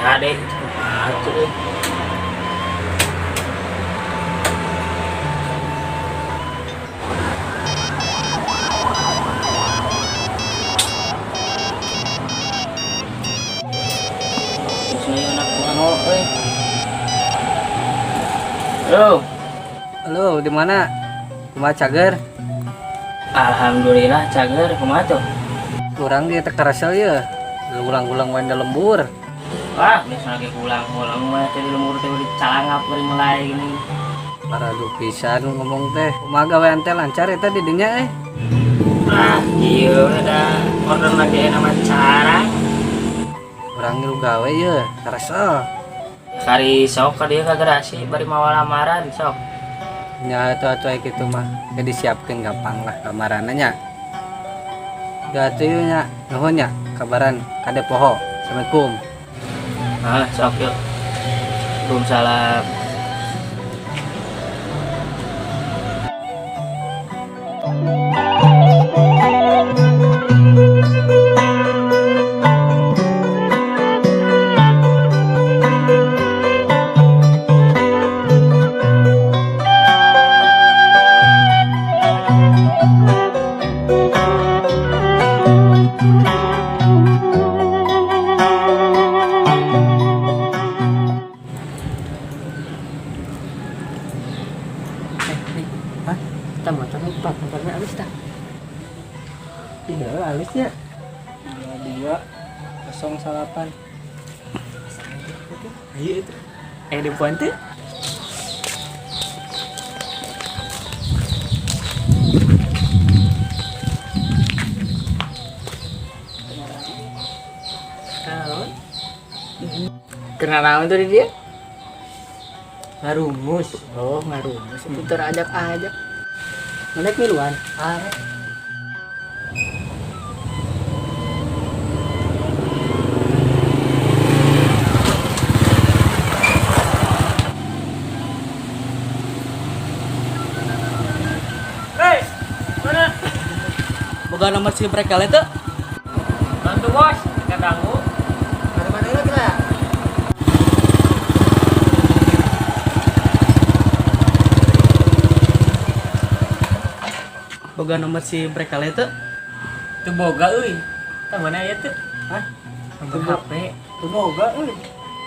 Hade kumaha tuh euy. Terus nih anak buah euy. Halo. Halo, di mana? Kumaha cager? Alhamdulillah cager, kumaha tuh? Urang di teh karasel ye. Ulang-ulang wae da lembur. Wah, biasa lagi ulang-ulang mah teh di lembur teh dicalangap bari mulai gini. Paradu pisan ngomong teh. Kumaha gawean teh lancar eta di dinya eh? Ah, ieu ada order lagi enak mah cara. Urang ngilu gawe ye, karasel. Kari sok ka dieu ka garasi bari mawa lamaran sok. Nya atuh atuh kitu mah. Ge disiapkeun gampang lah lamaranna nya. Da atuh ieu nya, nuhun nya kabaran kade poho. Assalamualaikum. Ah, sok yuk. Waalaikumsalam. Hah? Kita motor nih, Pak. Motornya habis tak? Iya, alisnya. 22 08. Iya itu. Di puan teh. Naon? Kenal naon tuh di dia? Ngarumus. Oh, ngarumus. Itu terajak-ajak. Menek miluan. Arek. Hei, mana? Boga nomor si brekel itu? Bantu bos, kita ganggu. Mana-mana lagi lah. Boga nomor si brekel itu? Itu boga euy. Tah mana ya tuh? Hah? Nomor HP. Itu boga euy.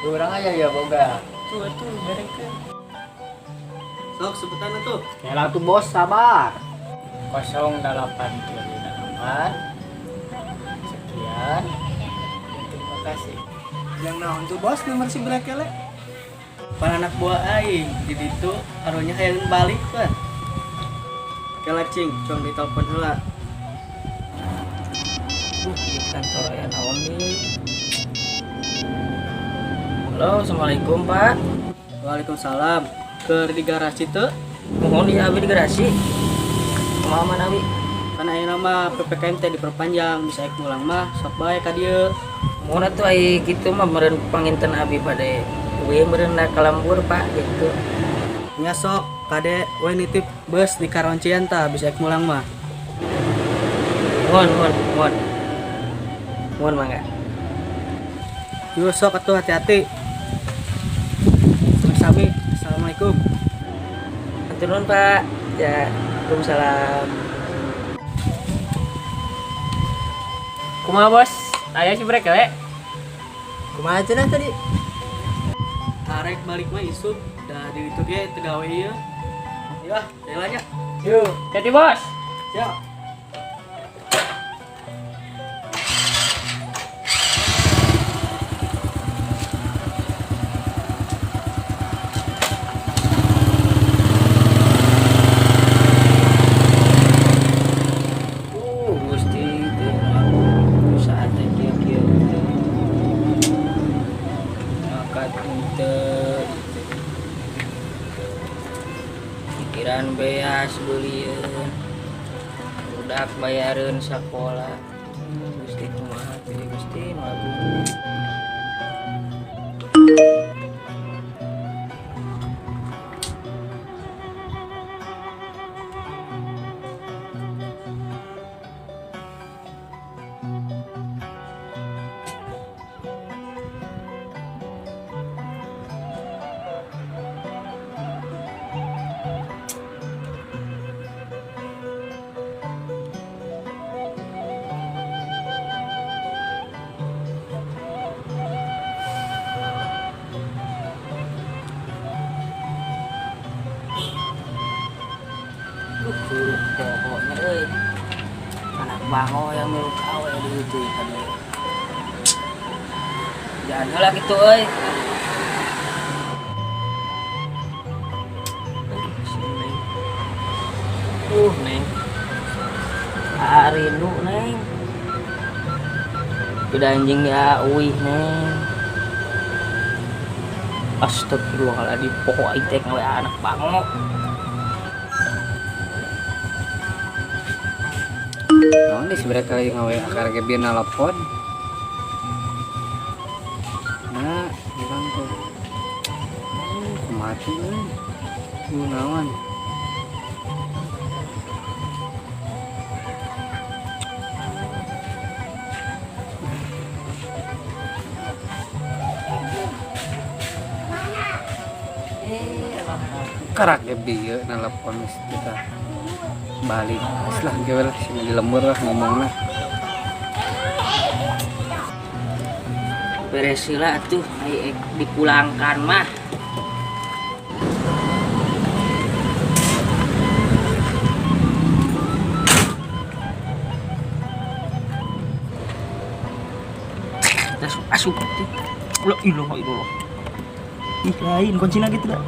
Urang aja ya boga. Tuh tuh berekeun. Sok sebutan tuh. Ya tuh bos sabar. 08 8 sekian. Terima kasih. Yang naon tuh bos nomor si brekel? Pan anak buah aing di ditu arunya hayang balik lah. Kela cing, cuang ditelepon heula. Di kantor aya naon deui. Halo, assalamualaikum Pak. Waalaikumsalam. Keur di garasi teu? Mohon ya abi di garasi. Kumaha manawi? Kan ayeuna mah PPKM teh diperpanjang, bisa ek mulang mah sok bae ka dieu. Mohon atuh ai kitu mah meureun panginten abi bade we meureun ka lembur Pak gitu. Nya sok kade we nitip bus di karoncian tah bisa ek mulang mah. Mohon, mohon, mohon. Mohon mangga. Yo sok atuh hati-hati. Sami. Assalamualaikum. Hatur nuhun Pak. Ya, waalaikumsalam. Kumaha bos? Aya si brekel ya? Kumaha cenah tadi? Arek balik mah isuk da di ditu ge teu gawe ieu. Ayo ah, jalan nya. Yuk, jadi bos. Siap. Gusti teh usaha teh kieu-kieu. Angkat henteu gitu. Pikiran beas beulieun. Budak bayareun sakola. Gusti kumaha teh Gusti nu agung. Pokoknya euy. Anak bango yang milu kawe di itu kan. Jangan heula kitu euy. Aduh, si Neng. Neng. Ah, rindu, Neng. Udah anjing ya, uih, Neng. Astagfirullahaladzim, pokok aing teh ngawe anak bango. Naon di sebenarnya kali ngawe akar ge bieu nalapon. Nah, urang teh. Kumaha tuh euy? Naon? Karak ge bieu nalapon geus kita balik. Geus lah ge lah sini di lembur lah ngomongna. Beres heula atuh ai dipulangkan mah. Asup asup tuh. La ilaha illallah. Ih, lain kuncina gitu dah.